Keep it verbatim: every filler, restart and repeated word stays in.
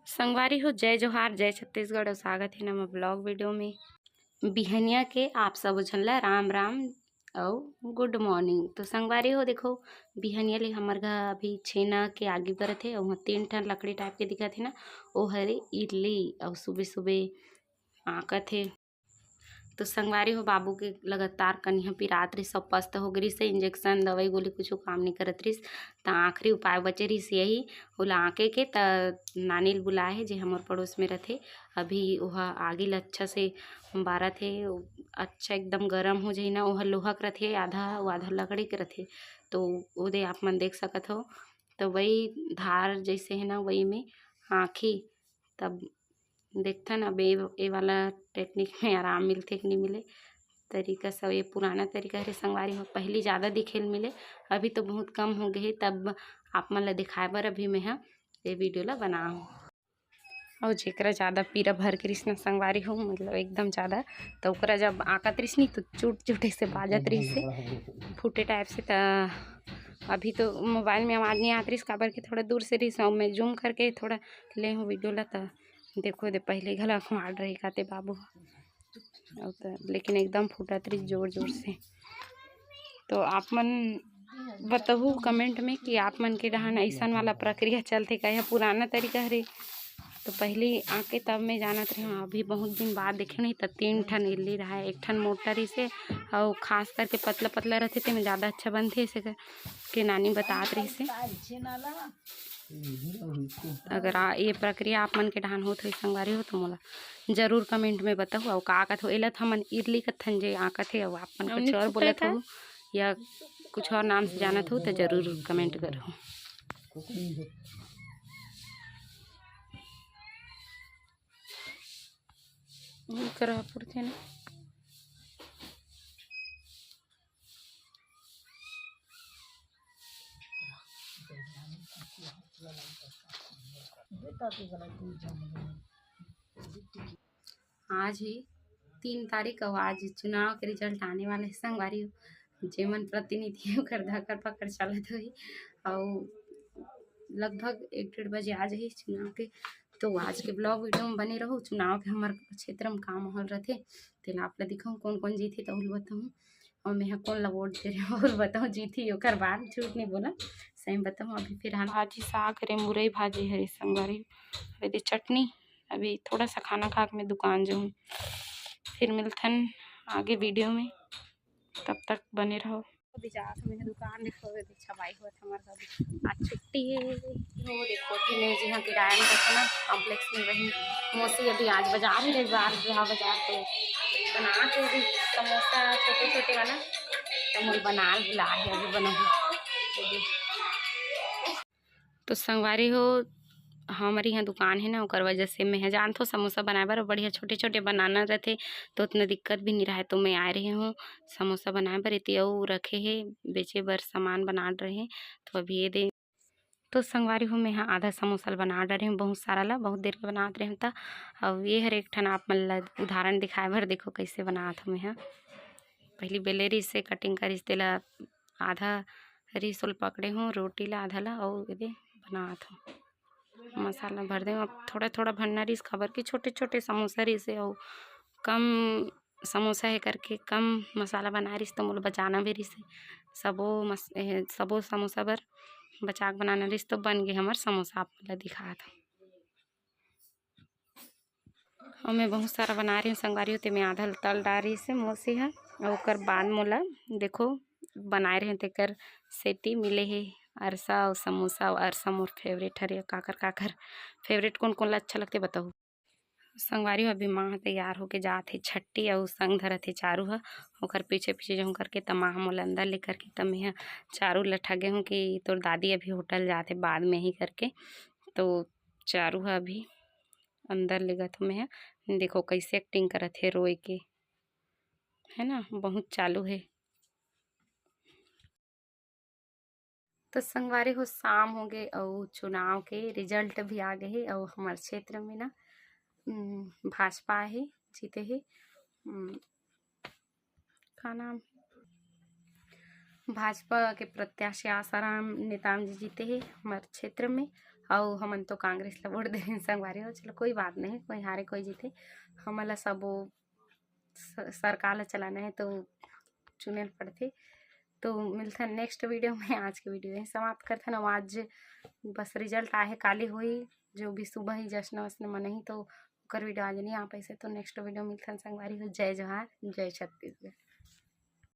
संगवारी हो, जय जोहार, जय छत्तीसगढ़, अउ स्वागत हे नवा vlog video में। बिहनिया के आप सबो झन ला राम राम अउ good morning। तो संगवारी हो, देखो, बिहनिया ले हमर घर अभी छेना के आगी बरत हे, अउ उहाँ तीन ठन लकड़ी type के दिखत हे ना, ओ हरे इरली, अउ सुबह सुबह आँकत हे। तो संगवारी हो, बाबू के लगातार कनिहा पिरात रिहिस, सब पस्त हो गे रिहिस, injection, दवाई गोली कुछु काम नइ करत रिहिस। त आखिरी उपाय बचे रिहिस यही, ओला आँके के। त नानी ल बुलाए हे, जे हमर पड़ोस में रथे। अभी ओहा आगी ल अच्छा से बारत हे, अच्छा एकदम गरम हो जाही ना। ओहा लोहा के रथे, आधा, वो आधा लकड़ी के रथे, तो ओदे आप मन देख सकत हो। तो वही धार जैसे है ना, वही में आँखी। तब देखथन अब ए, ए वाला technique में आराम मिलथे कि नहीं मिले। तरीका सब ये पुराना तरीका हरे संगवारी हो, पहली ज़्यादा दिखे ल मिले, अभी तो बहुत कम हो गए हे। तब आप मन ला दिखाए बर अभी मैं ह ये video ला बनाहूँ। और जेकरा ज़्यादा पीरा भर के रिहिस ना संगवारी हो, मतलब एकदम ज़्यादा, तो ओकरा जब आँकत रिहिस नी, तो चुट चुट ऐसे बाजत रिहिस हे, फूटे type से। त अभी तो mobile में आवाज़ नहीं आत रिहिस, काबर के थोड़ा दूर से रिहिस, और मैं zoom करके थोड़ा ले हूँ video ला। त देखो दे, पहले घला मार रही काते बाबू ह। अउ त लेकिन एकदम फूटत रहिस जोर जोर से। तो आप मन बताहू comment में कि आप मन के डहान अइसन वाला प्रक्रिया चलथे का, यह पुराना तरीका हरे। तो पहली आके तब मैं जानत रही हूँ, अभी बहुत दिन बाद देखे नहीं, तब तीन ठन इल्ली रहा, एक ठन मोटा रहिसे, अउ खास करके पतला पतला रहथे, तेमे ज़्यादा अच्छा बनथे, ऐसे करके नानी बतात रहिसे। अगर आ, ये प्रक्रिया आप मन के डहान होत होही संगवारी हो, तो मोला जरूर comment में बताहू। अउ का कहत हो, एला तो हमन इरली कथन जे आँकत हे, अउ आप मन कुछ और बोलत हो या कुछ और नाम से जानत हो, तो जरूर comment करहू। करहा पुरथे ना। आज ही तीन तारीख, अउ आज चुनाव के result आने वाला हे संगवारी हो। जेमन प्रतिनिधि हे, ओकर धकर पकड़ चलत होही, अउ लगभग एक डेढ़ बजे आ जाही चुनाव के। तो आज के vlog video में बने रहू। चुनाव के हमर क्षेत्र में का माहौल रथे, तेला आप ला दिखाऊँ, कौन कौन जीतही, तहू ल बताऊँ। अउ मैं ह कोन ला vote दे रहे हूँ, और बताऊँ, जीतही, ओकर बाद झूठ नहीं बोला, सही बताऊँ। अभी फिलहाल भाजी साग हरे, मुरई भाजी हरे संगवारी, अभी दे चटनी। अभी थोड़ा सा खाना खा के मैं दुकान जाऊँ, फिर मिलथन आगे video में, तब तक बने रहो। अभी जात हूँ मैं दुकान, देखो अभी छपाई होत हमारे साथ, आज छुट्टी हे। वो देखो कि मैं जी हाँ किराया में रखो ना, complex में, वही मौसी अभी आज बाजार ही रविवार, बुढ़ा बाजार, तो बना के अभी समोसा छोटे छोटे वाला, तो मोल बना बुला है, अभी बनाऊँ। तो संगवारी हो, हमर इहाँ दुकान हे ना, ओकर वजह से मैं ह जानथों समोसा बनाए बर, बढ़िया छोटे-छोटे बनाना रथे, तो उतना दिक्कत भी नहीं रहे। तो मैं आए रहे हूँ समोसा बनाए बर, एती अउ रखे हे बेचे बर, सामान बनात रहे, तो अभी ये दे। तो संगवारी हो, मैं ह आधा समोसा ल बना डरे हूँ, बहुत सारा ला, बहुत देर के बनात रहे हूँ। त अब ये हर एक ठन आप मन ला उदाहरण दिखाए बर, देखो कैसे बनात हूँ मैं ह। पहली बेले रिहिसे, cutting करिस, तेला आधा रिहिस ओला पकड़े हूँ, रोटी ला आधा ला, अउ एदे बनात हूँ। मसाला भर दे हूँ। अब थोड़ा थोड़ा भरना रिहिस, काबर कि छोटे छोटे समोसा रिहिसे, अउ कम समोसा हे करके कम मसाला बनाए रिहिस, तो मोला बचाना भी रिहिसे। सबो मस-, ए, सबो समोसा बर बचा के बनाना रिहिस, तो बन गे हमर समोसा। आप ला दिखात हूँ। अउ मैं बहुत सारा बनाए रहे हूँ संगवारी हो, ते मैं आधा ल तल डारिस हे मौसी ह। अउ ओकर बाद मोला देखो बनाए रहे हूँ, तेकर सेती मिले हे अरसा अउ समोसा। अउ अरसा मोर favourite हरे। काकर काकर favourite, कोन कोन ला अच्छा लगथे बताहू। संगवारी हो, अभी माँ ह तैयार होके जात हे छट्टी, अउ संग धरत हे चारू ह। ओकर पीछे पीछे जहूँ करके त माँ ह मोला अंदर ले करके, त मैं ह चारू ल ठगे हूँ कि तोर दादी अभी होटल जात हे बाद में ही करके। तो चारू ह अभी अंदर लेगत हूँ मैं ह। देखो कैसे acting करत हे रोए के, है ना, बहुत चालू हे। तो संगवारी हो, शाम हो गे अउ चुनाव के result भी आ गे हे अउ हमर क्षेत्र में ना, उम, भाजपा हे, जीते हे। उम, का नाम, भाजपा के प्रत्याशी आसाराम नेताम जी जीते हे हमर क्षेत्र में। अउ हमन तो कांग्रेस ला वोट दे रहेन संगवारी हो। चलो कोई बात नहीं, कोई हारे कोई जीते, हमन ला सब वो स-, सरकार ला चलाना है तो चुने ल पड़थे। तो मिलथन नेक्स्ट वीडियो में। आज के वीडियो यहीं समाप्त करथन। अउ आज बस रिजल्ट आहे, काली होई, जो भी सुबह ही जश्न वश्न मनही तो ओकर वीडियो आज नहीं आ पाइसे। तो नेक्स्ट वीडियो मिलथन संगवारी हो। जय जोहार, जय छत्तीसगढ़।